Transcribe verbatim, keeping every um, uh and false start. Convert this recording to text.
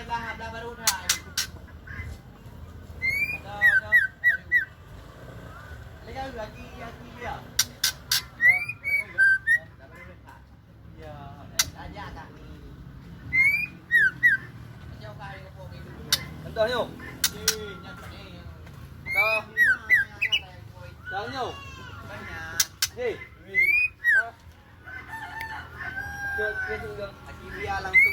Belah, belah baru dah. Ada, ada, baru. Lagi, lagi, lagi dia. Ya, eh, tanya kami. Macam apa yang kau pergi dulu? Entah nyoe. Ni, nyata ni. Entah. Entah nyoe. Banyak. Hei. Hei. Ha? Ke, ke, ke, ke. Aki dia langsung.